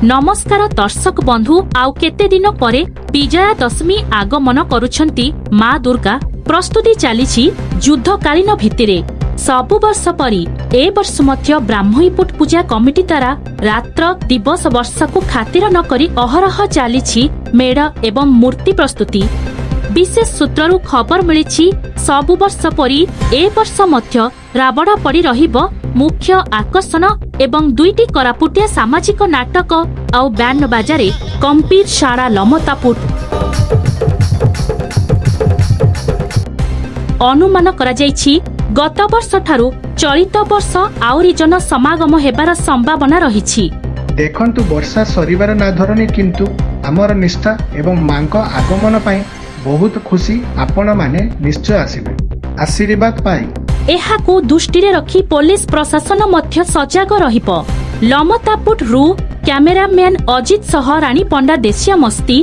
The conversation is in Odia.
ନମସ୍କାର ଦର୍ଶକ ବନ୍ଧୁ, ଆଉ କେତେ ଦିନ ପରେ ବିଜୟା ଦଶମୀ ଆଗମନ କରୁଛନ୍ତି ମା ଦୁର୍ଗା। ପ୍ରସ୍ତୁତି ଚାଲିଛି ଯୁଦ୍ଧକାଳୀନ ଭିତ୍ତିରେ। ସବୁ ବର୍ଷ ପରି ଏ ବର୍ଷ ମଧ୍ୟ ବ୍ରାହ୍ମଣୀପୁଟ ପୂଜା କମିଟି ଦ୍ୱାରା ରାତ୍ର ଦିବସ ବର୍ଷାକୁ ଖାତିର ନ କରି ଅହରହ ଚାଲିଛି ମେଢ ଏବଂ ମୂର୍ତ୍ତି ପ୍ରସ୍ତୁତି। ବିଶେଷ ସୂତ୍ରରୁ ଖବର ମିଳିଛି, ସବୁ ବର୍ଷ ପରି ଏ ବର୍ଷ ମଧ୍ୟ ରାବଣ ପୋଡ଼ି ରହିବ ମୁଖ୍ୟ ଆକର୍ଷଣ ଏବଂ ଦୁଇଟି କୋରାପୁଟିଆ ସାମାଜିକ ନାଟକ ଆଉ ବ୍ୟାଣ୍ଡ ବାଜାରେ କମ୍ପିର ସାରା ଲମତାପୁଟ। ଅନୁମାନ କରାଯାଇଛି, ଗତ ବର୍ଷ ଠାରୁ ଚଳିତ ବର୍ଷ ଆହୁରି ଜନ ସମାଗମ ହେବାର ସମ୍ଭାବନା ରହିଛି। ଦେଖନ୍ତୁ, ବର୍ଷା ସରିବାର ନା ଧରୁନି, କିନ୍ତୁ ଆମର ନିଷ୍ଠା ଏବଂ ମାଙ୍କ ଆଗମନ ପାଇଁ ବହୁତ ଖୁସି। ଆପଣମାନେ ନିଶ୍ଚୟ ଆସିବେ ଆଶୀର୍ବାଦ ପାଇଁ। ଏହାକୁ ଦୃଷ୍ଟିରେ ରଖି ପୋଲିସ ପ୍ରଶାସନ ମଧ୍ୟ ସଜାଗ ରହିବ। ଲମତାପୁଟରୁ କ୍ୟାମେରାମ୍ୟାନ ଅଜିତ ସହ ରାଣୀ ପଣ୍ଡା, ଦେଶିଆ ମସ୍ତି।